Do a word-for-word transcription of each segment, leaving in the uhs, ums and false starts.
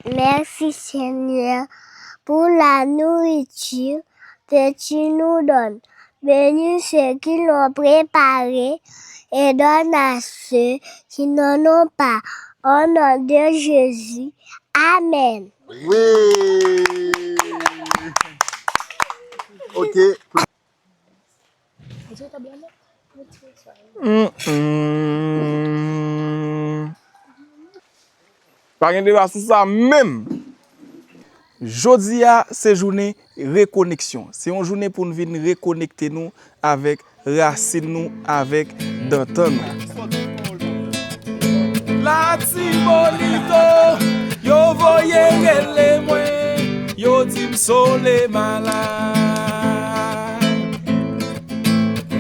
Merci Seigneur pour la nourriture que tu nous donnes. Bénis ce qu'ils ont préparé et donne à ceux qui n'en ont pas. Au nom de Jésus. Amen. Wi. Ok. Mm, mm. Pa gen deba sou sa menm. Jodi a se jounen rekoneksyon. Se yon jounen pou n vin rekonekte nou avèk rasin nou, avèk dantan nou. Latibonito, yo voye rele mwen, yo di m Sole malad.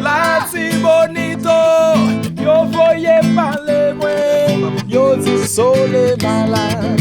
Latibonito, yo voye pale mwen, yo di Sole malad.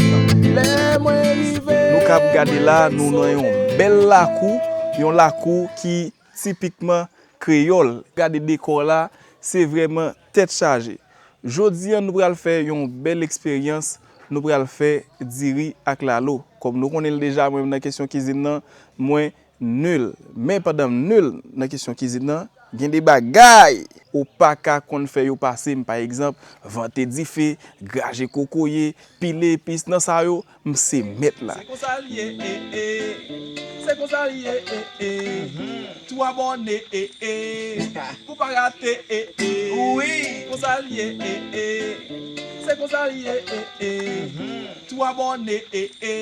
Lè mwen rive. Nou kab gade la, nou nan yon bèl lakou, yon lakou ki tipikman kreyòl. Gade dekò la, se vrèman tèt chaje. Jodi a, nou pral fè yon bèl eksperyans, nou pral fè diri ak lalo. Kòm nou konnen l deja, mwen menm nan kesyon kizin nan, mwen nil. Men pandan m nil nan kesyon kizin nan, gen de bagay ou pa ka konn fè yo pase m. Pa egzanp, vante dife, graje kokoye, pile epis, nan sa yo, m se mèt la. Se konsa l ye, e, e. Se konsa l ye, e, e. Tou abòne, e, e. Pou pa rate, e, e. Wi. Konsa l ye, e, e. Se konsa l ye, e, e. Tou abòne, e, e.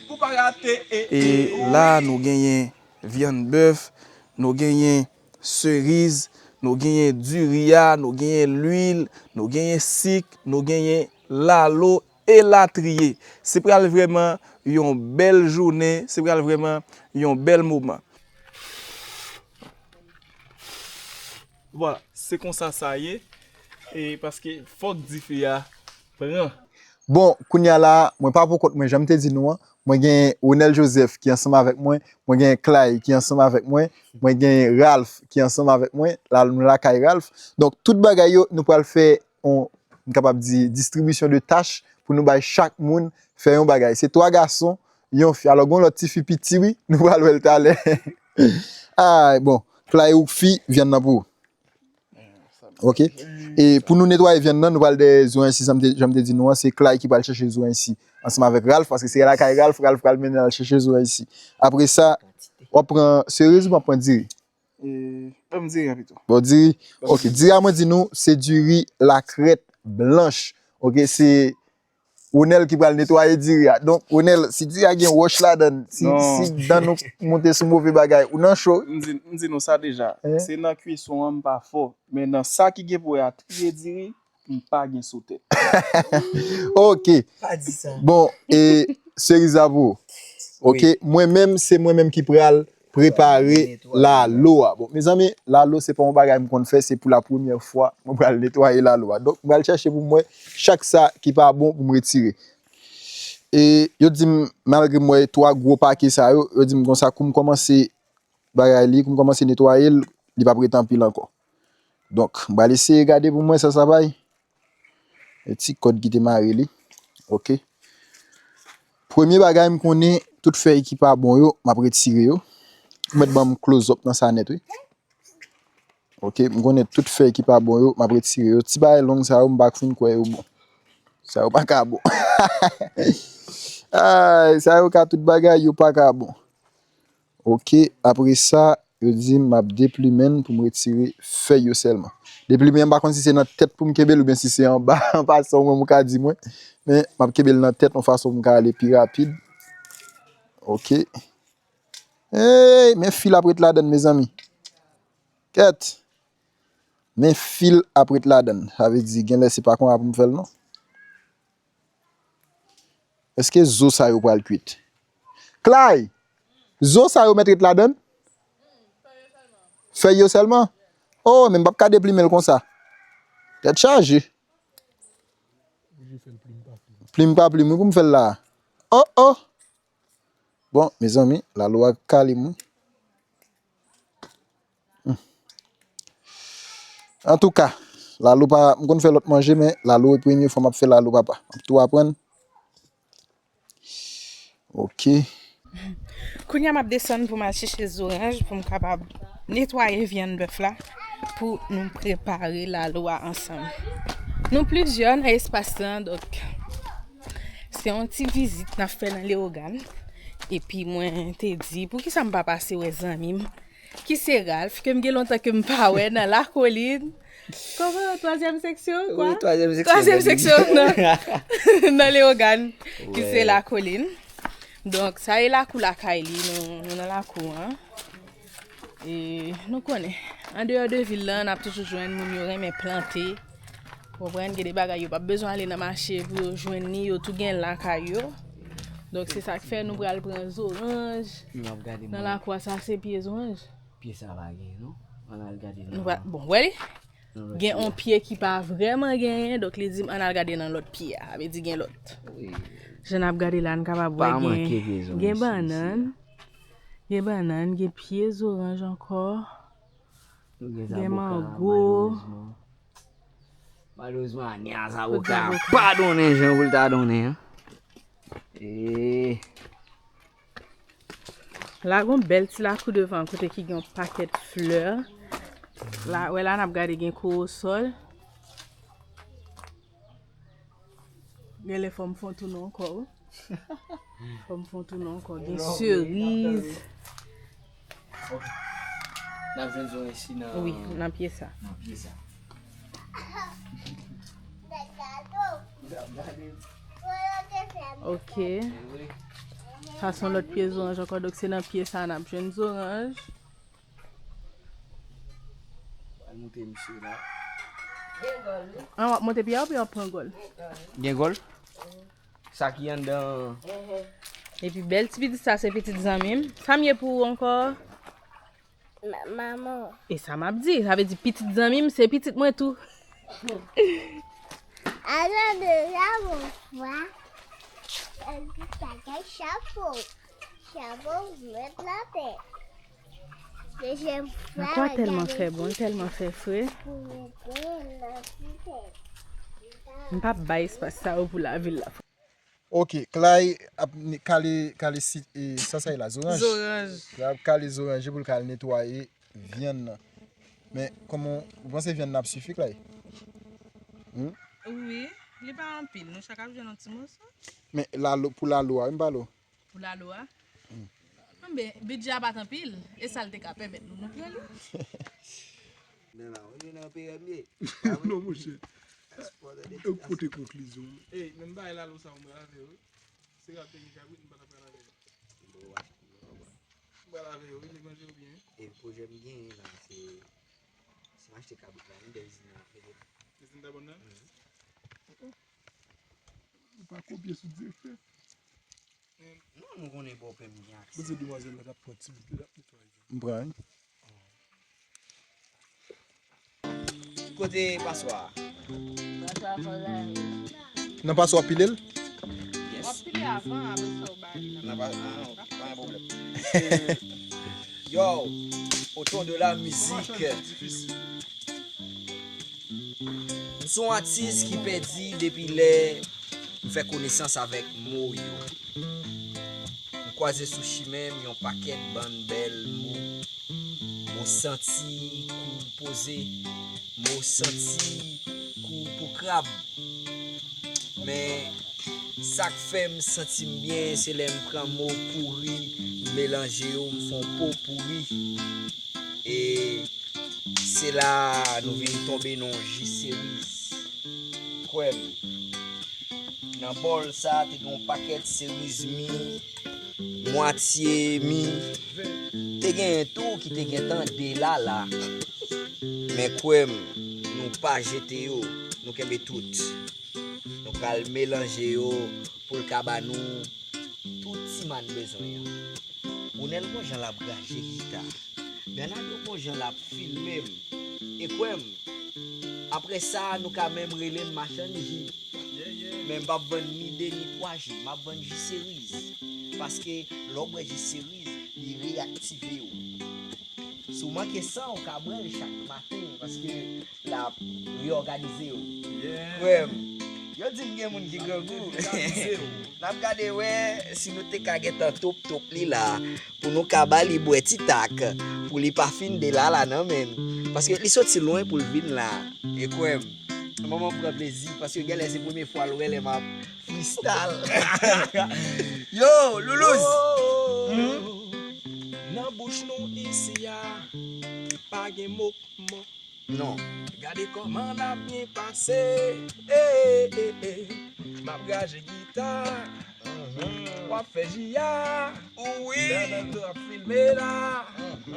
Pou pa rate, e, e. E la, nou genyen vyann bèf, nou genyen seriz, nou genyen diri a, nou genyen lwil, nou genyen sik, nou genyen lalo, elatriye. Se pral vrèman yon bèl jounen, se pral vrèman yon bèl moman. Vwala, se konsa sa ye. E paske fòk dife a pran. Bon, kounye a la, mwen pa pou kont mwen, jan m te di nou an, mwen gen Ronel Joseph ki ansanm avèk mwen, mwen gen Clay ki ansanm avèk mwen, mwen gen Ralph ki ansanm avèk mwen, la nou lakay Ralph. Donk, tout bagay yo, nou pral fè yon, m kapab di, distribisyon de tach pou nou bay chak moun fè yon bagay. Se twa gason, yon fi. Alò, gen yon lòt ti fi piti, wi, nou pral wè l talè. Ah, bon, Clay ou fi, vyann nan pou ou. Ok. E pou nou netwaye vyann nan, nou pral dèyè zo ensi, jan m te, jan m te di nou an, se Clay ki pral chèche zo ensi ansanm avèk Ralph, paske se lakay Ralph, Ralph pral mennen l al chèche zo ensi. Apre sa, w ap pran seriz ou w ap pran diri? E, ban m diri an pito. Bon, diri. Ok, diri a mwen di nou, se diri lakrèt blanch. Ok, se Ronel ki pral netwaye diri a. Donk, Ronel, si diri a gen wòch ladan l, si, si dan nou moute sou move bagay, ou nan cho wi. M di, m di nou sa deja. Se nan kwison an m pa fò. Men nan sa ki gen pou wè a triye diri, m pa gen sou tèt. Ok. Pa di sa. Bon, e seriz la pou ou. Ok, mwen menm, se mwen menm ki pral prepare lalo a. Bon, mezanmi, lalo se pa yon bagay m konn fè, se pou la premyè fwa mwen pral netwaye lalo a. Donk, mwen pral chèche pou mwen chak sa ki pa bon pou m retire. E yo di m, malgre m wè twa gwo pake sa yo, yo di m konsa, kou m kòmanse bagay li, kou m kòmanse netwaye l, li p ap ret anpil ankò. Donk, m pral eseye gade pou mwen sa sa bay. E ti kòd ki te mare li. Ok. Premye bagay m konnen, tout fèy ki pa bon yo, m ap retire yo. Ou mèt ban m close up nan sa nèt, wi. Ok, m konnen tout fèy ki pa bon yo, m ap retire yo. Ti bagay long sa yo, m pa fin kwè yo bon. Sa yo pa ka bon. Ay, sa yo ka tout bagay, yo pa ka bon. Ok, apre sa, yo di m ap deplimen l pou m retire fèy yo sèlman. Deplimen an, m pa konn si se nan tèt pou m kenbe l oubyen si se anba, an pasan ou menm ou ka di mwen. Men, m ap kenbe l nan tèt yon fason pou m ka ale pi rapid. Ok. Ey, men fil ap ret ladan l, mezanmi. Kèt. Men fil ap ret ladan l. Sa vle di, genlè se pa konsa pou m fè l, non. Èske zo sa yo pral kwit? Clay! Zo sa yo mèt ret ladan l? Fèy yo sèlman? Oh, men m p ap ka deplimen l konsa. Tèt chaje. Plim pa plim, wi, pou m fè l la. Oh, oh! Bon, mezanmi, lalo a kale m, wi. Antouka, lalo pa, m konn fè lòt manje, men lalo e premye fwa m ap fè lalo, papa. M ap tou aprann. Ok. Kounye a m ap desann pou m al chèche zoranj pou m kapab netwaye vyann bèf la pou nou prepare lalo a ansanm. Nou plizyè nan espas lan, donk se yon ti vizit n ap fè nan Leyogàn. Epi mwen te di, poukisa m pa pase wè zanmi m ki se Ralph, ke m gen lontan ke m pa wè nan Lakolin. Kòman, twazyèm seksyon, kwa? Wi, twazyèm seksyon. Twazyèm seksyon nan, nan Leyogàn, ki se Lakolin. Donk, sa e lakou lakay li, nou, nou nan lakou an. E nou konnen, andeyò de vil lan, n ap toujou jwenn moun yo renmen plante. Ou konprann, gen de bagay yo p ap bezwen ale nan mache pou yo jwenn li, yo tou gen lakay yo. Donk, se sa k fè nou pral pran zoranj. Nan lakou a, sa se pye zoranj. Pye sa pa gen, non? Ann al gade nan... Bon, wè li? Gen yon pye ki pa vrèman genyen, donk li di m ann al gade nan lòt pye a. Sa vle di gen lòt. Wi. Jan n ap gade la, n kapab wè gen, gen bannann. Gen bannann, gen pye zoranj ankò. Gen mango. Malerezman, nya zaboka pa donnen jan pou l ta donnen an. E... La gon bèl ti lakou devan kote ki gen yon pakèt flè. La, wè la n ap gade gen kowosòl. Genlè fò m fè yon tou non ankò, wi. Fò m fè yon tou non ankò. Gen seriz. Ok. N ap jwenn zon isi nan... Wi, nan pye sa. Nan pye sa. Ok. Sa se yon lòt pye zoranj ankò, donk se nan pye sa n ap jwenn zoranj. Al monte misye la. An, w ap monte pye a oubyen w ap pran gòl? Gen gòl? Sa ki anndan an. Epi bèl ti pitit sa, se pitit zanmi m. Sa m ye pou ou ankò? Ma-, manman. E sa m ap di, sa vle di pitit zanmi m, se pitit mwen tou. Alò deja, bonswa. Sa gen chapo. Chapo mwen plante. Dezyèm fwa. Lakou a tèlman fè bon, li tèlman fè fre. M p ap bay espas sa yo pou lavil la. Ok, Clay ap ne-, kale, kale si, e, sa sa ye la, zoranj? Zoranj. Clay ap kale zoranj yo pou l ka al netwaye vyann nan. Men, kòman, ou panse vyann nan ap sifi, Clay? Hmm? Wi, li pa anpil. Nou chak ap jwenn yon ti moso. Men, lalo, pou lalo a, wi, m pale w. Pou lalo a? Hmm. Anben, bidjè a pa t anpil. E sa l te ka pèmèt nou, nou pran li. Men la, ou vin nan P M ye. Non, monchè. Ou pote konklizyon. Ey, men m bay lalo sa, ou mwen avè w. Se rad te gen kabrit, m pa t ap pral avè yo. Bon, w achte, bon, bon. M pral avè yo, wi, li manje yo byen. E pwojè m genyen la, se, si m achte kabrit la, m dèyè izin nan ap mete. Izin Dabòn nan? Mhm. Ou pa kopye sou direktè. Non, nou konnen bòpè m gen aksè. Poze demwazèl la t ap pran ti bout, li t ap netwaye. M pran, wi. Kote paswa a? Paswa fò la. Nan paswa w ap pile l? Yes. W ap pile avan, apre sa w ba li nan... Nan pa, ah, ok, pa gen pwoblèm. Yo, au ton de la musique. M se yon atis ki pèdi depi lè m fè konesans avèk mo yo. M kwaze sou chimen m yon pakèt bann bèl mo. Mo santi kou poze, mo santi kou pou krab. Men, sa k fè m santi m byen, se lè m pran mo pouri, m melanje yo, m fè yon popouri. E se la a nou vin tonbe nan yon ji seriz. Kwè m, nan bòl sa a te gen yon pakèt seriz mi, mwatye mi. Te genyen tou ki te gentan delala. Men kwè m, nou pa jete yo, nou kenbe tout. Nou pral melanje yo pou l ka ba nou tout ti ma n bezwen an. Ronel gon jan l ap raje gita. Bernardo gon jan l ap filme m. E kwè m, apre sa, nou ka menm rele m machann ji. Men m p ap vann ni de ni twa ji, m ap vann ji seriz. Paske lè w bwè ji seriz, li reyaktive w. Si w manke san, w ka bwè l chak maten, paske l ap reyòganize w. Kwè m, Yo di m gen moun ki grangou. N ap gade wè si nou te ka gentan top top li la, pou nou ka ba li bwè ti tak, pou li pa fin delala nan men n. Paske li soti lwen pou l vin la. E kwè m, manman pran plezi, paske genlè se premye fwa l wè lè m ap freestyle. Yo, Loulouz! Hmm? Nan bouch nou isi a, pa gen mok mok. Non. Gade kòman n ap byen pase. Eh, eh, eh. M ap raje gita. W ap fè jiya. Wi. Nan nan tou ap filme la.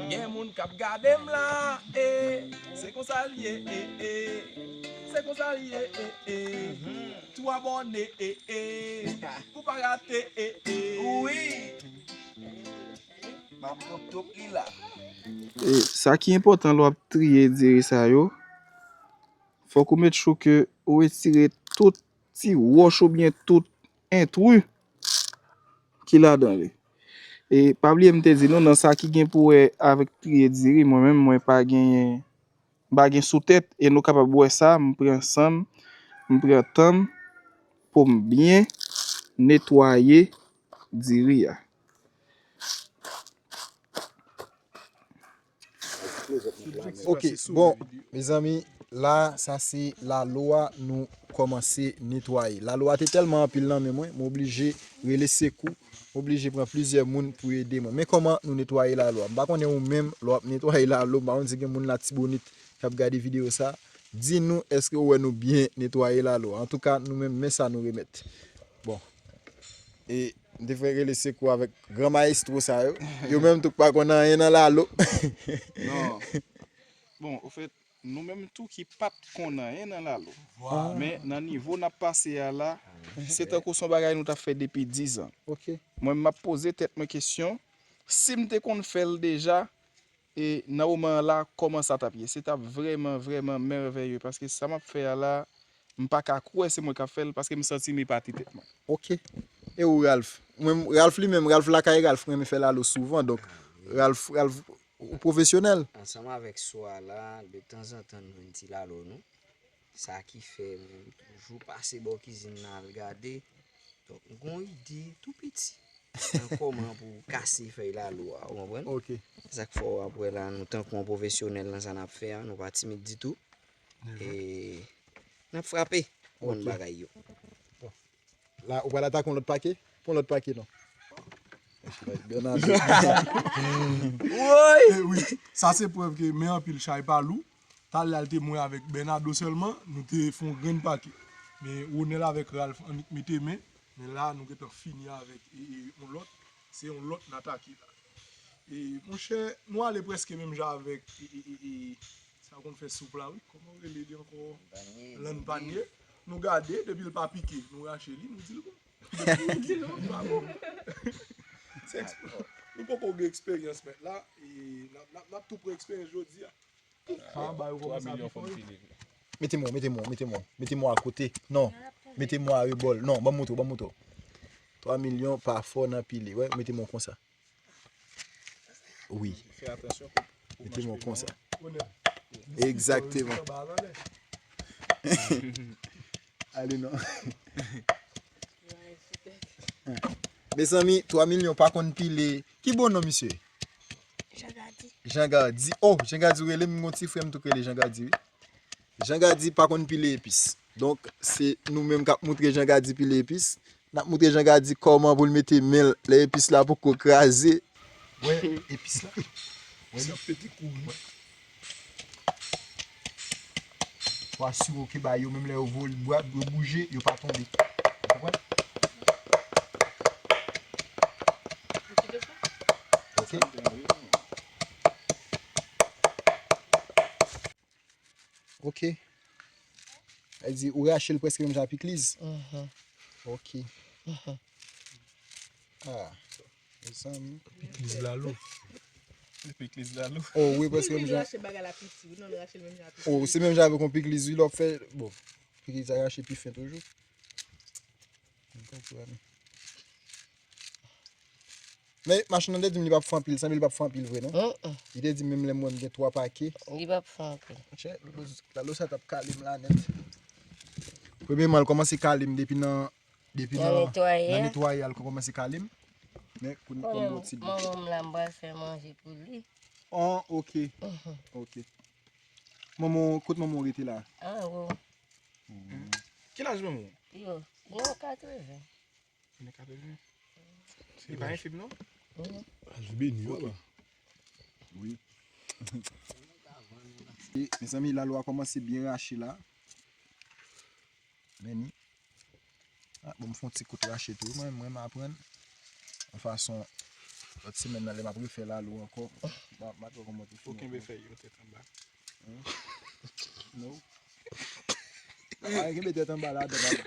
Gen moun k ap gade m la. Eh. Se konsa l ye. Eh, eh. Se konsa l ye. Eh, eh. Tou abòne. Eh, eh. Pou pa rate. Eh, eh. Wi. M ap pran top li la. E, sa ki enpòtan lè w ap triye diri sa yo, fòk ou make sure ke ou retire tout ti wòch oubyen tout entri ki ladan li. E pa bliye m te di nou, nan sa ki gen pou wè avèk triye diri, mwen menm, mwen pa genyen, m pa gen sou tèt, e nou kapab wè sa, m pran san m, m pran tan m pou m byen netwaye diri a. Ok, bon, mezanmi, la, sa se lalo a, nou kòmanse netwaye. Lalo a te tèlman anpil nan men mwen, m oblije rele sekou, m oblije pran plizyè moun pou ede mwen. Men kòman nou netwaye lalo a? M pa konnen ou menm, lè w ap netwaye lalo, m pa konn si gen moun Latibonit k ap gade videyo sa. Di nou, èske ou wè nou byen netwaye lalo a? Antouka, nou menm, men sa nou remèt. Bon. E m te fè rele sekou avèk gran mayestwo sa yo. Yo menm tou k pa konn anyen nan lalo. Non. Bon, ofèt, nou menm tou ki pa t konn anyen nan lalo. Vwala. Men nan nivo n ap pase a la, se tankou se yon bagay nou t ap fè depi diz an. Ok. Mwen, m ap poze tèt mwen kesyon, si m te konn fè l deja, e nan moman an la, kòman sa t ap ye? Se t ap vrèman, vrèman mèvèye, paske sa m ap fè a la, m pa ka kwè se mwen k ap fè l, paske m santi m epate tèt mwen. Ok. E ou, Ralph? Mwen, Ralph li menm, Ralph lakay Ralph, renmen fè lalo souvan, donk, Ralph, Ralph, ou pwofesyonèl? Ansanm avèk Swa la, de tanzantan nou jwenn ti lalo nou. Sa ki fè mwen toujou pase bò kizin nan al gade. Donk, m gon ide tou piti nan kòman pou kase fèy lalo a, ou konprann? Ok. Se sa k fè w ap wè la, nou tankou yon pwofesyonèl nan sa n ap fè a, nou pa timid ditou. Mhm. E n ap frape pou konn bagay yo. Bon. La, ou pral atake yon lòt pake? Pran lòt pake, non. Bernardo. Woy! E wi, sa se prèv ke men anpil chay pa lou. Talè a l te mwen avèk Bernardo sèlman, nou te fè yon grenn pake. Men Ronel avèk Ralph annik mete men, men la nou gentan fini avèk e, e, yon lòt, se yon lòt n atake la. E, monchè, nou ale prèske menm jan avèk e, e, e, e, sa yo konn fè soup la, wi. Kòman yo rele li ankò? Panye. Lann panye. Nou gade, depi l pa pike, nou rache li, nou di l bon. Depi l di l bon, li pa bon. Se eksp-, nou poko gen eksperyans mèt la, e n ap, n ap, n ap tou pran eksperyans jodi a. Sa anba yo kòmanse ap pifò wi. Mete mwen, mete mwen, mete mwen, mete mwen akote. Non, mete mwen arebò l. Non, ban m montre w, ban m montre w. Twa milyon pa fò nan pile. Wè, mete mwen konsa. Wi. Fè atansyon pou, pou mete mwen konsa. Egzakteman. Ale non. Mezanmi, twa milyon pa konn pile. Ki bon non misye? Jean Gardy. Jean Gardy. Oh, Jean Gardy ou rele m, gon ti frè m tou k rele Jean Gardy, wi. Jean Gardy pa konn pile epis. Donk, se nou menm k ap moutre Jean Gardy pile epis. N ap moutre Jean Gardy kòman pou l mete men l lè epis la poko kraze. Wè epis la. Wè li ap pete kouri. Fò asire w ke bagay yo, menm lè yo vole, bwa, yo bouje, yo pa tonbe. Ou konprann? Ok. Ok. Sa vle di, ou rache l prèske menm jan ak pikliz? Mhm. Ok. Mhm. Ah, mezanmi. Pikliz lalo. Pikliz lalo. Oh, wi, prèske menm jan. Rache bagay la piti, wi, non, rache l menm jan ak pikliz. Oh, se menm jan avèk yon pikliz, wi, lè w ap fè, bon, pikliz la rache pi fen toujou. M konprann. Men machann nan te di m li p ap fè anpil, sanble li p ap fè anpil vre, non? Mm, mm. Li te di m menm lè m wè m gen twa pake. Li p ap fè anpil. Monchè, lalo sa t ap kale m la nèt. Premyèman, l kòmanse kale m depi nan, depi nan, nan netwaye a, l kòmanse kale m. Men, kounye a, kòm yon ti bò. Manman m la, m pral fè manje pou li. Ah, ok. Ok. Manman, kot manman w rete la? Anwo. Ki laj manman w? Yo, nan katreven. Li nan katreven. Li pa enfim, non? Laj beni, papa. Wi. E, mezanmi, lalo a kòmanse byen rache la. Men ni. Ah, bon, m fè yon ti kout rache tou. Mwen, mwen, m aprann. Yon fason, lòt semèn nan, lè m ap refè lalo ankò, m ap, m ap wè kòman pou fini. Ou kenbe fèy yo tèt anba. Hmm? No. Ah, kenbe tèt anba la, tèt anba.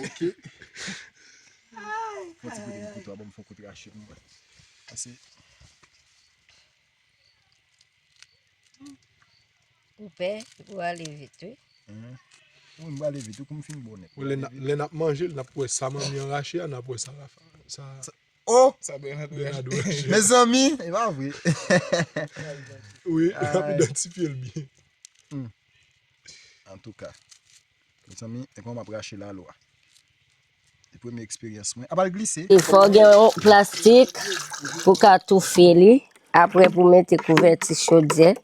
Ok. Fè yon ti kote pou kouto a, bon, m fè yon kout rache pou mwen. Pase. Ou pè, ou ale vit, wi. Mhm. Wi, m prale vit, wi, kou m fin bon nèt. Lè n ap manje l, n ap wè sa manmi an rache a, n ap wè sa Rafa. Sa, oh! Sa Bernardo rache. Mezanmi, e pa vre. Wi, n ap idantifye l byen. Hmm. Antouka. Mezanmi, e kòman m ap rache lalo a. Se premye eksperyans mwen. Apa l glise? E fò w gen yon plastik pou w ka toufe li. Apre pou w mete kouvèti chodyè,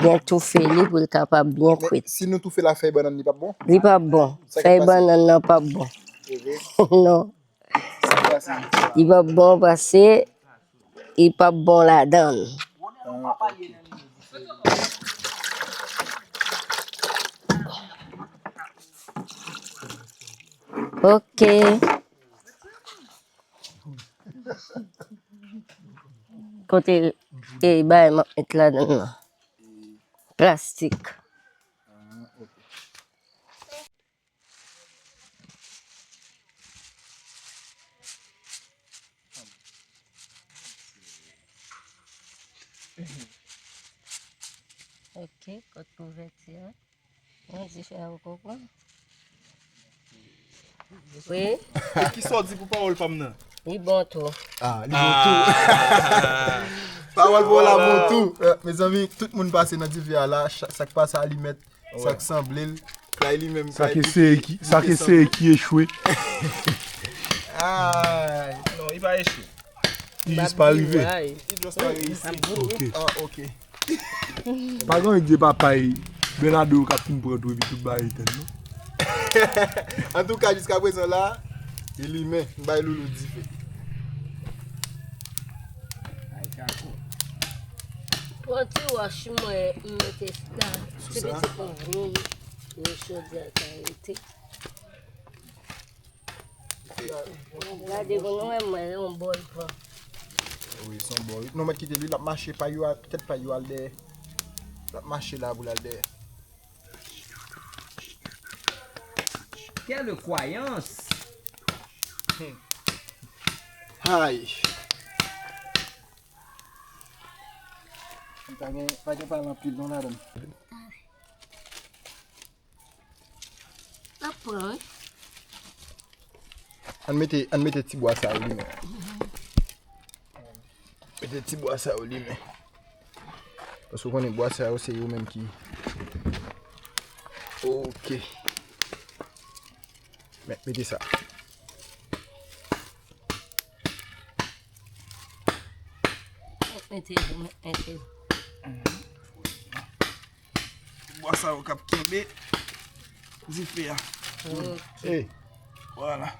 byen toufe li pou l kapab byen kwit. Si nou toufe l ak fèy bannann, li p ap bon? Li p ap bon. Fèy bannann nan p ap bon. Non. Li p ap bon paske li p ap bon ladan l. Ah, ok. Ok. Kote, e, bagay m ap met ladan nan? Plastik. Ok, kot kouvèti a. Mwen di fè a ou konprann. Wi. E kisa w di pou pawòl pa m nan? Li bon tou. Ah, li bon tou. Pawòl pa w la bon tou. Eh, mezanmi, tout moun pase nan dife a la, sa k pase alimèt, sa k sanble l. Sa k eseye ki, sa k eseye ki echwe. Ay. Non, li pa echwe. Li jis pa rive. Li jis pa reyisi. Ok. Ah, ok. Pa gen anyen k di papay Bernardo k ap fin pran tou epi tout bagay etenn, non? Antouka, jiska prezan la, li limen, m bay Loulou dife. Pran ti wòch mwen, m mete la, ti piti pou vin, pou chodyè ka rete. Gade pou nou wè mwen, yon bòl pran. Wi, se yon bòl. Nou mèt kite li, l ap mache pa yo, tèt pa yo al dèyè. L ap mache la pou l al dèyè. Quelle croyance! Hay! Pa gen, pa gen pale anpil non ladan. L ap pran, wi. Ann mete, ann mete ti bwa sa yo limen. Mete ti bwa sa yo limen. Paske w konnen bwa sa yo se yo menm ki. Ok. Met, mete sa. Mete, mete. Bwa sa yo k ap kenbe dife a. Ok. Vwala.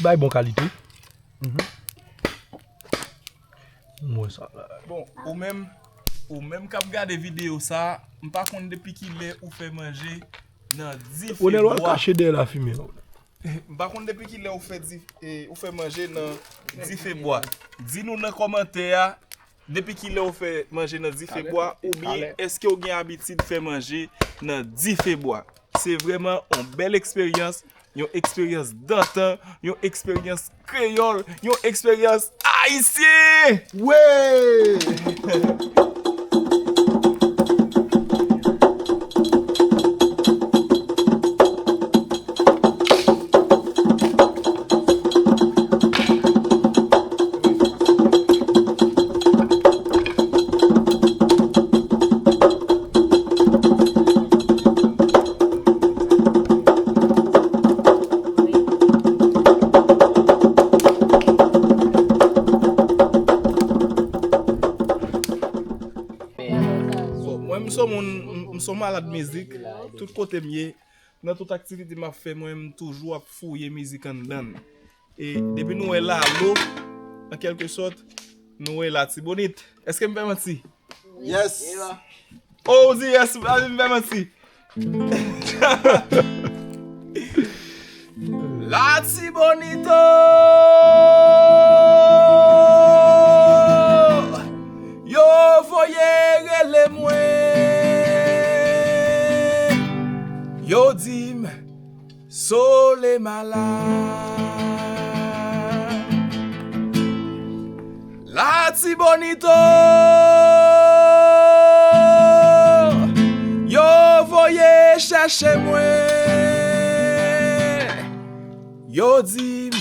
Bay bon kalite. Mhm. Mwen sa la. Bon, ou menm, ou menm k ap gade videyo sa, m pa konn depi kilè ou fè manje nan dife bwa. Onèl w al kache dèyè lafimen. M pa konn depi kilè ou fè di, e, ou fè manje nan dife bwa. Di nou nan kòmantè a, depi kilè ou fè manje nan dife bwa, oubyen èske ou gen abitid fè manje nan dife bwa? Se vrèman yon bèl eksperyans, yon eksperyans dantan, yon eksperyans kreyòl, yon eksperyans ayisyen! Wi! Se yon moun, m, m se yon malad mizik. Tout kote m ye, nan tout aktivite m ap fè, mwen, m toujou ap fouye mizik anndan l. E depi nou wè Lalo, an kèlke sòt, nou wè Latibonit. Èske m fè manti? Yes. Oh, ou di yes, pa di m fè manti. Latibonito, yo voye rele mwen, yo di m Sole malad. Latibonito, yo voye chèche mwen, yo di m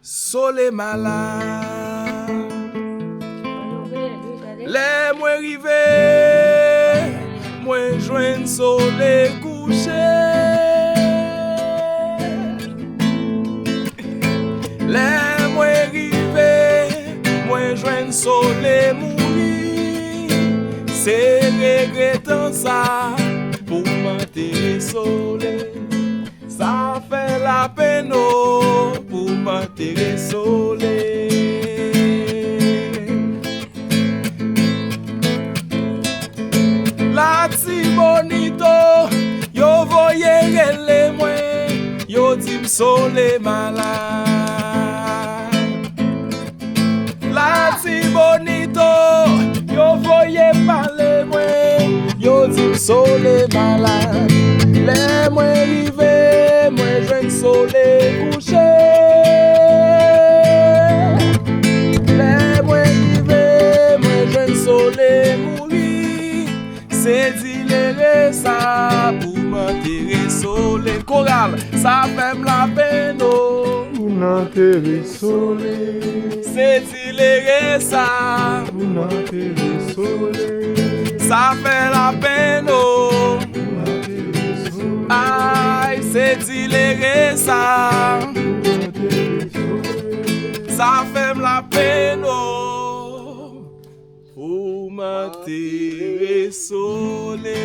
Sole malad. Lè mwen rive, mwen jwenn Sole kouche. Lè mwen rive, mwen jwenn Sole mouri. Se regretan sa pou m antere Sole. Sa fè lapenn o pou m antere Sole. Latibonito, yo voye rele mwen, yo di m Sole malad. Latibonito, yo voye pale mwen, yo di m Sole malad. Lè mwen rive, mwen jwenn Sole kouche. Lè mwen rive, mwen jwenn Sole mouri. Se dilere sa pou m antere Sole. Koral, sa fè m lapenn o. Pou n antere Sole. Se dilere sa. Pou n antere Sole. Sa fè lapenn o. Pou n antere Sole. Ay, se dilere sa. Pou n antere Sole. Sa fè m lapenn o. Pou m antere Sole.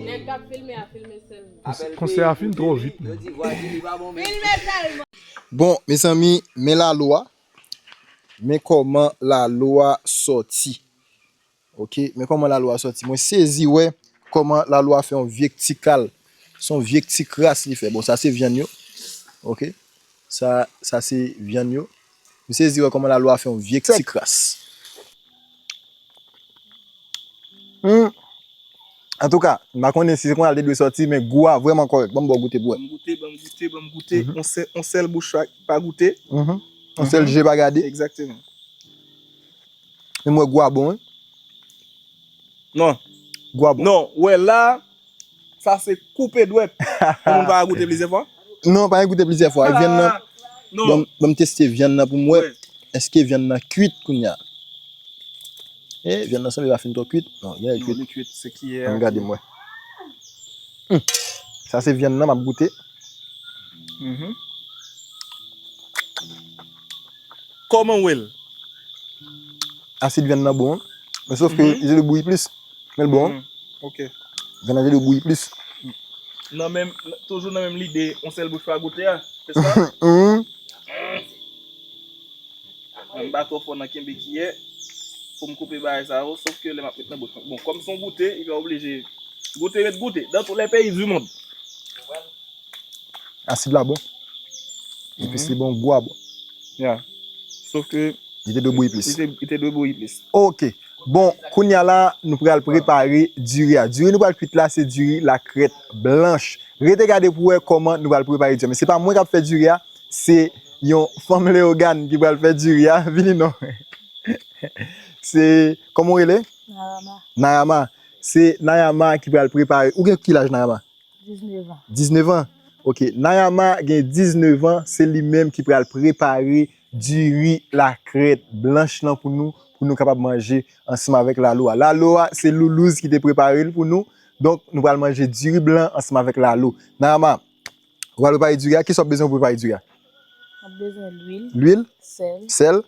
Nèg k ap filme a filme sèlman. Konsè a fin twò vit menm. Filme sèlman. Bon, mezanmi, men Lalo a. Men kòman Lalo a sòti. Ok, men kòman Lalo a sòti. Mwen sezi wè kòman Lalo a fè yon vye ti kal. Se yon vye ti kras li fè. Bon, sa se vyann yo. Ok. Sa, sa se vyann yo. M sezi wè kòman Lalo a fè yon vye ti kras. Hmm. Antouka, m pa konnen si se konsa l te dwe sòti, men gou a vrèman kòrèk. Ban m ba w goute pou wè. Ban m goute, ban m goute, ban m goute. On sèl, on sèl bouch pa, pa goute. Mhm. On sèl je pa gade. Egzakteman. Men m wè gou a bon, wi. Non. Gou a bon. Non, wè la, sa se koupe dwèt. Pou moun pa goute plizyè fwa. Non, pa gen goute plizyè fwa. Vyann nan, Non. Ban m- ban m teste vyann nan pou m wè èske vyann nan kwit kounye a. E vyann nan sanble pa fin twò kwit. Non, genlè l Non, kwit. Li kwit, se kiyè. Ann gade m wè. Hmm. Sa se vyann nan m ap goute. Mhm. Kòman w wè l? Asid vyann nan bon. Men sof ke li te dwe bouyi plis. Men l bon. Mhm. Ok. Vyann nan te dwe bouyi plis. Nan menm, toujou nan menm lide, on sèl bouch pa goute a. Se sa? Mhm. Mwen m pa twò fò nan kenbe kiyè pou m koupe bagay sa yo, sof ke lè m ap met nan bouch mwen. Bon, kòm se yon goute, li pa oblije goute, ret goute. Dans tous les pays du monde. Asid la bon. Epis li bon, gou a bon. Ya. Sof ke Li te dwe bouyi plis. Li te, li te dwe bouyi plis. Ok. Bon, kounye a la, nou pral prepare diri a. Diri nou pral kwit la, se diri lakrèt blanch. Rete gade pou wè kòman nou pral prepare diri a. Men se pa mwen k ap fè diri a, se yon fanm Leyogàn ki pral fè diri a. Vini non. Se, kòman w rele? Nayama, Nayama. Se Nayama ki pral prepare. Ou gen ki laj, Nayama? diznèf an. Diznèf an. Ok. Nayama gen diznèf an. Se li menm ki pral prepare diri lakrèt blanch lan pou nou, pou nou kapab manje ansanm avèk Lalo a. Lalo a, se Loulouz ki te prepare l pou nou. Donk, nou pral manje diri blan ansanm avèk Lalo. Nayama, ou pral prepare diri a. Kisa w ap bezwen pou prepare diri a? M ap bezwen lwil, Lwil, sèl, sèl,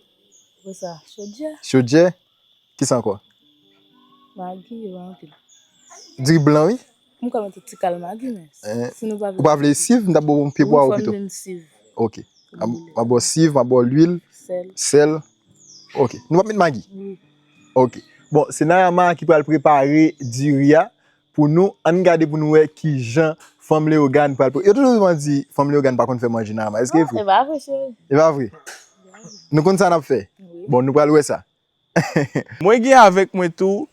Pou sa, chodyè. Chodyè? Kisa ankò? Magi, yo pa anpil. Diri blan, wi. M ka mete ti kal magi, men Eh, si nou pa ou vle pa vle siv, m ta ba w yon pye pwa ou pito. Wi, fò m jwenn siv. Ok. M ap ba w siv, m ap ba w lwil, sèl. Sèl. Ok. Nou p ap met magi? Wi. Ok. Bon, se Nayama ki pral prepare diri a pou nou. Ann gade pou nou wè kijan fanm Leyogàn pral pre-, yo toujou souvan di fanm Leyogàn pa konn fè manje Nayama. Èske e vre? E pa vre, cheri. E pa vre? Nou konn sa n ap fè? Wi. Bon, nou pral wè sa. Mwen gen avèk mwen tou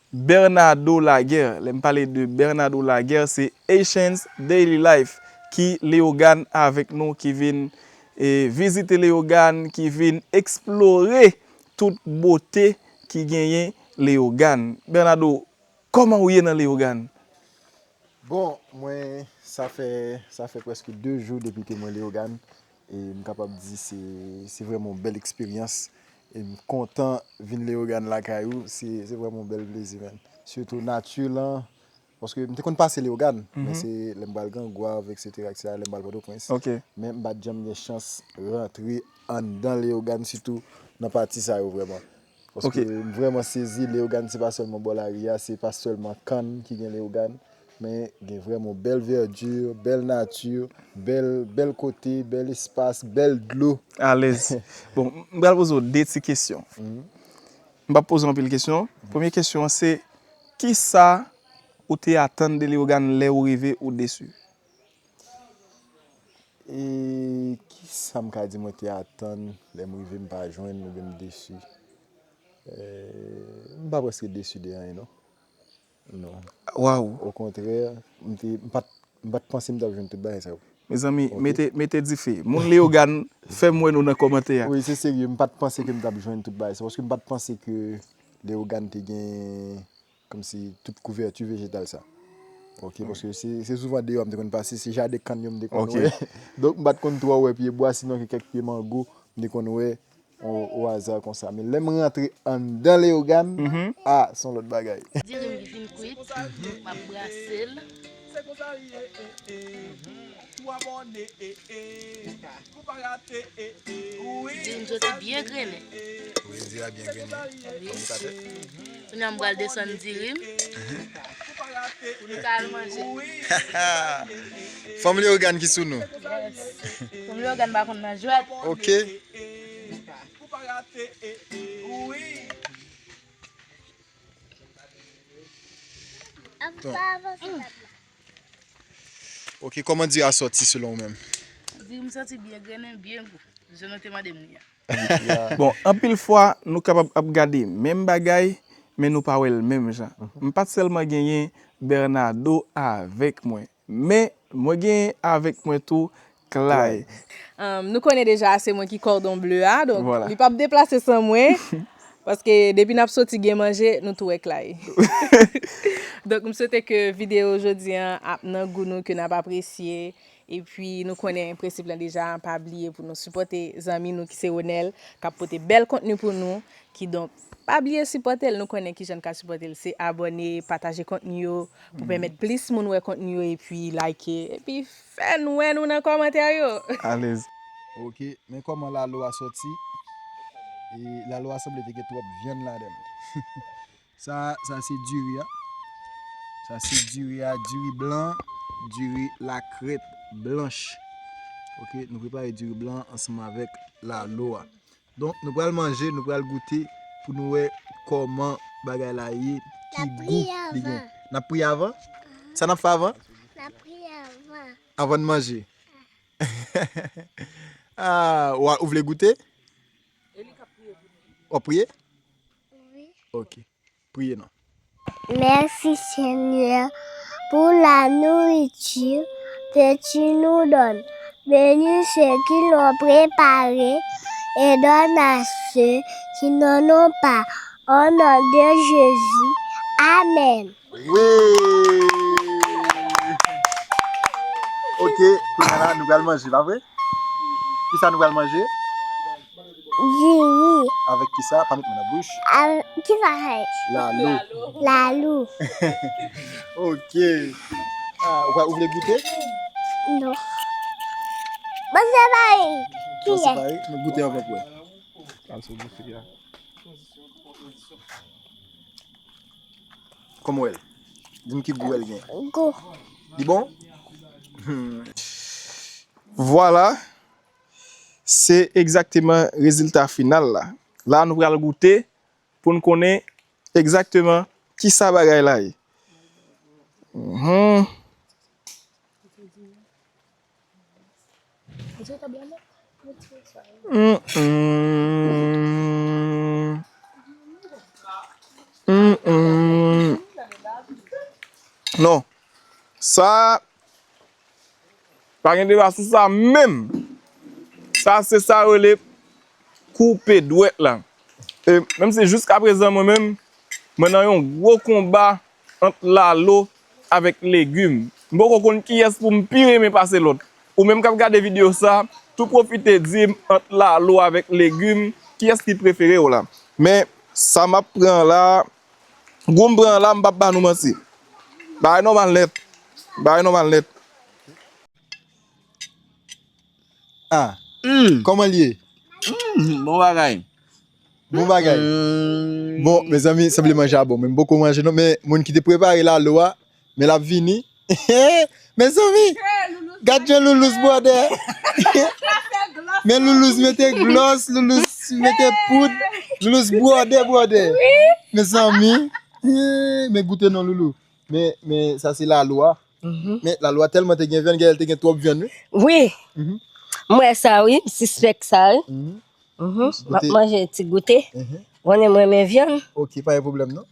Bernardo Laguerre. Lè m pale de Bernardo Laguerre, se Haitians Daily Life ki Leyogàn avèk nou, ki vin e, vizite Leyogàn, ki vin eksplore tout bote ki genyen Leyogàn. Bernardo, kòman ou ye nan Leyogàn? Bon, mwen, sa fè, sa fè prèske de jou depi ke mwen Leyogàn. E m kapab di se, se vrèman yon bèl eksperyans. E m kontan vin Leyogàn lakay ou. Se, se vrèman yon bèl plezi, man. Sitou nati lan. Paske m te konn pase Leyogàn, men se lè m pral Grangwav, etsetera, etsetera, lè m pral Pòtoprens. Ok. Men m pa t janm gen chans rantre anndan Leyogàn, sitou nan pati sa yo vrèman. Paske Ok. M vrèman sezi, Leyogàn se pa sèlman bò lari a, se pa sèlman kann ki gen Leyogàn, men gen vrèman bèl vèdi, bèl nati, bèl, bèl kote, bèl espas, bèl dlo. Alèz. Bon, m pral poze w de ti kesyon. M p ap poze w anpil kesyon. Premye kesyon an se, kisa ou te atann de Leyogàn lè ou rive, ou desi? E kisa m ka di mwen te atann lè m rive m pa jwenn oubyen m desi? Eh, m pa prèske desi de anyen, non. Non. Waw. Okontrè, m te, m pa t, m pa t panse m t ap jwenn tout bagay sa yo. Mezanmi, Ok. mete, mete dife. Moun Leyogàn, fè m wè nou nan kòmantè a. Wi, se serye, m pa t panse ke m t ap jwenn tout bagay sa yo, paske m pa t panse ke Leyogàn te gen kòmsi tout kouvèti vejetal sa. Ok, paske se, se souvan deyò m te konn pase, se jaden kann yo m te konn Ok. wè. Donk, m pa t konn twò wè pye bwa, sinon ke kèk pye mango, m te konn wè o, o aza konsa. Men lè m rantre anndan Leyogàn, ah, se yon lòt bagay. Diri m ki fin kwit, m ap brase l. Diri m soti byen grennen. Wi, diri a byen grennen. Wi. Kòm ou ka fè. Kounye a m pral desann diri m. Pou nou ka al manje. Fanm Leyogàn ki sou nou. Yes. Fanm Leyogàn pa konn nan jwèt. Ok. Bon. Ok, kòman diri a sòti selon ou menm? Diri m sòti byen grennen, byen gou. Jan nou te mande m li a. Bon, anpil fwa, nou kapab ap gade menm bagay, men nou pa wè l menm jan. M pa t sèlman genyen Bernardo avèk mwen, men mwen genyen avèk mwen tou Clay. Um, nou konnen deja se mwen ki kòdon ble a, donk Vwala. Li p ap deplase san mwen, paske depi n ap soti gen manje, nou tou wè Clay. Donk, m swete ke videyo jodi an ap nan gou nou, ke n ap apresye. Epi, nou konnen prensip lan deja, pa bliye pou nou sipòte zanmi nou ki se Ronel, k ap pote bèl kontni pou nou. Kidonk, pa bliye sipòte l. Nou konnen kijan n ka sipòte l. Se abòne, pataje kontni yo, pou pèmèt plis moun wè kontni yo, epi like, epi fè n wè nou nan kòmantè yo. Alèz. Ok, men kòman lalo a sòti. E lalo a sanble te gen twòp vyann ladan l. Sa, sa se diri a. Sa se diri a, diri blan, diri lakrèt blanch. Ok, nou prepare diri blan ansanm avèk lalo a. Donk, nou pral manje, nou pral goute pou nou wè kòman bagay la ye, ki gou li gen. N ap priye avan? Sa n ap fè avan? N ap priye avan. Avan n manje. Ah, w a, ou vle goute? W ap priye? Wi. Ok. Priye non. Merci Seigneur pour la nourriture que tu nous donnes. Bénis ce qu'ils ont préparé et donne à ceux qui n'en ont pas. Au nom de Jésus. Amen. Wi! Ok, kounye a la, nou pral manje, pa vre? Kisa nou pral manje? Diri. Avèk kisa? Pa met men nan bouch. Avèk kisa sa ye? Lalo. Lalo. Ok. Ah, ou pa, ou vle goute? Non. Bon, se pa li. Bon, se pa li. Nou goute anvan pou wè. Kòman w wè l? Di m ki gou w wè l gen. Gou. Li bon? Hmm. Vwala. Se egzakteman rezilta final la. La, nou pral goute pou n konnen egzakteman kisa bagay la ye. Mhm. Mm, mm. Mm, mm. Non. Sa, pa gen deba sou sa menm. Sa, se sa yo rele koupe dwèt la. E menm si jiskaprezan, mwen menm, mwen nan yon gwo konba ant lalo avèk legim. M poko konn kiyès pou m pi renmen pase lòt. Ou menm k ap gade videyo sa, tou pwofite di m ant lalo avèk legim, kiyès ki prefere w la. Men, sa m ap pran la, gou m pran la, m p ap ba nou manti. Bagay nòmal nèt. Bagay nòmal nèt. Ah, kòman l ye? Mm, bon bagay. Bon bagay. Mm. Bon, mezanmi, sanble manje a bon. Men m poko manje non, men moun ki te prepare lalo a, men l ap vini. Mezanmi, gad jan Loulous bwòdè. Men Loulous mete glòs, Loulous mete poud, Loulous bwòdè, bwòdè. Mezanmi, men goute non, Loulou. Men, men sa se lalo a. Mhm. Men lalo a tèlman te gen vyann, genlè l te gen twòp vyann, wi. Wi. Mhm. M wè sa, wi. M sispèk sa, wi. Mhm. Mhm. M ap manje ti goute. Mhm. Konnen mwen renmen vyann. Ok, pa gen pwoblèm, non.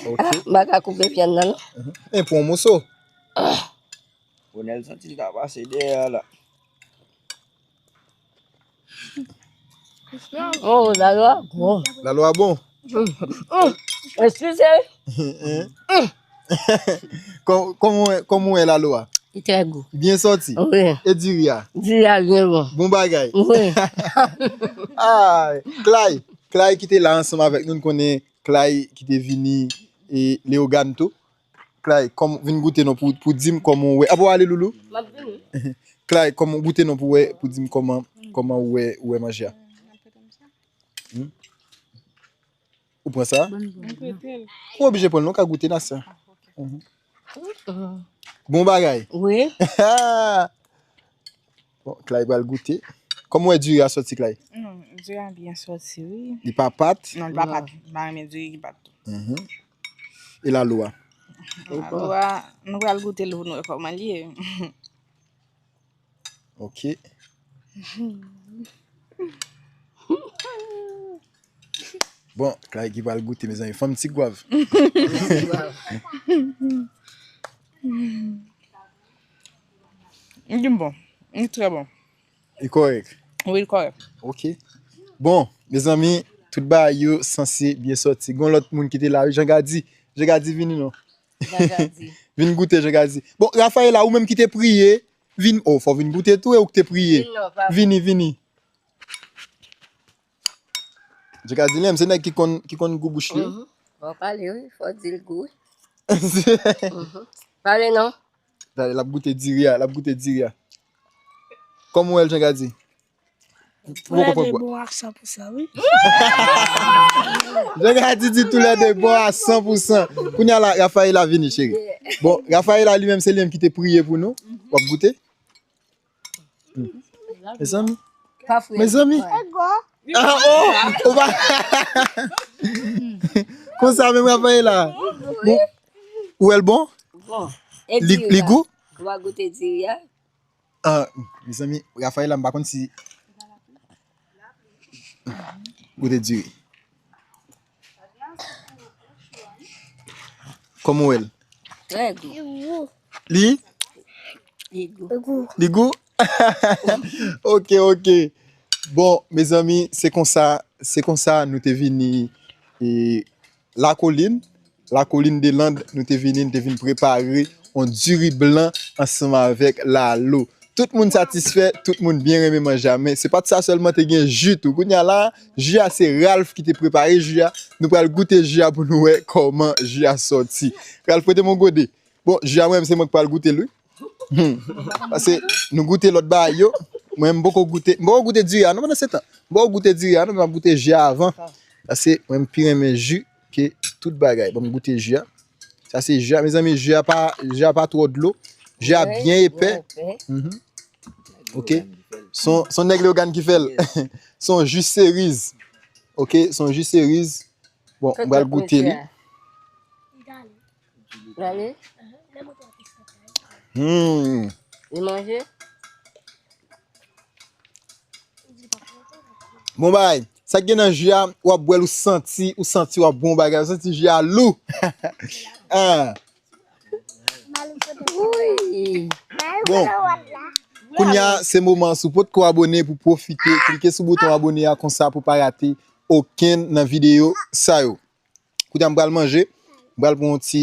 Ok. Ah, m pa ka koupe vyann nan, non. Mhm. Men pran yon moso. Ah. Ronel santi l ta pase dèyè a la. Oh, lalo a bon. Lalo a bon? Mm. Mm. Eskize. Kò-, kòman w wè, kòman w wè lalo a? Li trè gou. Byen sòti? Wi. E diri a? Diri a byen bon. Bon bagay. Wi. Ah, Clay, Clay ki te la ansanm avèk nou, n konnen Clay ki te vini e Leyogàn tou. Clay, kòm, vin goute non pou, pou di m kòman w wè. Apa w ale, Loulou? M ap vini. Clay, kòman, goute non pou wè, pou di m kòman, kòman w wè, w wè manje a. Hmm? Ou pran sa? Ou oblije pran l, non, w ka goute nan sa. Mhm. Bon bagay. Wi. Bon, Clay pral goute. Kòman w wè diri a sòti, Clay? Non, diri a byen sòti, wi. Li pa pat? Non, li pa pat. M pa renmen diri ki pat tou. Mhm. E lalo a? Lalo a, nou pral goute l pou nou wè kòman l ye. Ok. Bon, Clay ki pral goute, mezanmi. Fanm ti gwav. Li bon. Li trè bon. Li kòrèk? Wi, li kòrèk. Ok. Bon, mezanmi, tout bagay yo sanse byen sòti. Gon lòt moun ki te la, wi, Jean Gady. Jean Gady, vini non. Jean Gady. Vin goute, Jean Gady. Bon, Rafaela, ou menm ki te priye, vin, oh, fò w vin goute tou, e ou ki te priye. Vin non, pa vin. Vini, vini. Jean Gady li menm, se nèg ki konn, ki konn gou bouch li. Mhm. Bon, pale, wi, fò w di l gou, wi. Mhm. Pale non. L ap goute diri a, l ap goute diri a. Kòman w wè l, Jean Gady? Ou poko pran gou a? Toulède bon a san pou san, wi. Jean Gady di toulède bon a san pou san. Kounye a la, Rafaela vini, cheri. Bon, Rafaela li menm, se li menm ki te priye pou nou. W ap goute? Mezanmi. Pa fre. Mezanmi. Ah, oh, ou pa. Konsa menm, Rafaela. Bon, ou wè l bon? Bon. Li, li gou? Ou pa goute diri a? Ah, mezanmi, Rafaela, m pa konn si. Goute diri. Kòman w wè l? Trè gou. Li? Li gou. Li gou? Ok, ok. Bon, mezanmi, se konsa, se konsa nou te vini, e, Lakolin, Lakolin de Land, nou te vini, nou te vin prepare yon diri blan ansanm avèk lalo. Tout moun satisfè, tout moun byen renmen manje a, men se pa t sa sèlman, te gen ji tou. Kounye a la, ji a se Ralph ki te prepare ji a. Nou pral goute ji a pou nou wè kòman ji a sòti. Ralph, prete m yon gode. Bon, ji a mwen menm, se mwen ki pral goute l, wi. Hmm. Paske nou goute lòt bagay yo. Mwen, m poko goute, m poko goute diri a, non, pandan se tan. M poko goute diri a, non, men m ap goute ji a avan. Paske mwen, m pi renmen ji ke tout bagay. Bon, m goute ji a. Sa se ji a, mezanmi, ji a pa, ji a pa twò dlo. Ji a byen epè. Mhm. Ok. Son, son nèg Leogane ki fè l. Son ji seriz. Ok, son ji seriz. Bon, m pral goute li. Gade. Hmm. Li manje? Bon bagay. Sa k gen nan ji a, w ap bwè l, ou santi, ou santi w ap bon bagay, ou santi ji a lou. Ah. Bon, kounye a, se moman, si w potko abone, pou pwofite, klike sou bouton abone a, konsa pou pa rate okenn nan videyo sa yo. Kounye a, m pral manje, m pral pran yon ti,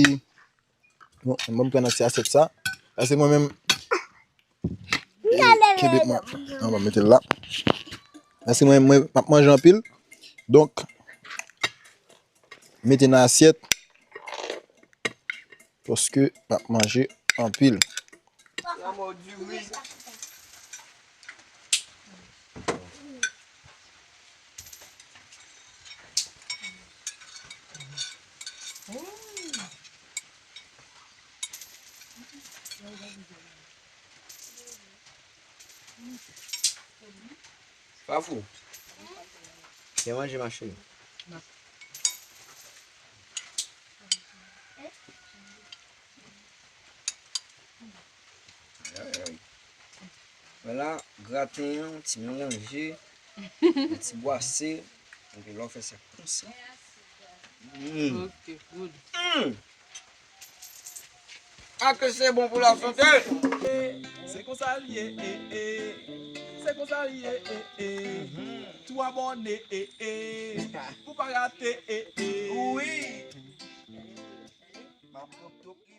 bon, m pran nan ti asyèt sa. Paske mwen menm, e, kenbe mwen. An, m ap mete l la. Paske mwen, mwen, m ap manje anpil. Donk, mete nan asyèt. Paske m ap manje anpil. Fafou. Byen manje, ma chérie. Ay, ay. Vwala, graten an, ti melanje, yon ti bwase. Epi lè w fè sa konsa. Mm. Ok, good. Mm. Ah, ke se bon pou la sante! Se konsa l ye, e, e. Se konsa l ye, e, e. Tou abòne, e, e. Pou pa rate, e, e. Wi. M ap pran top.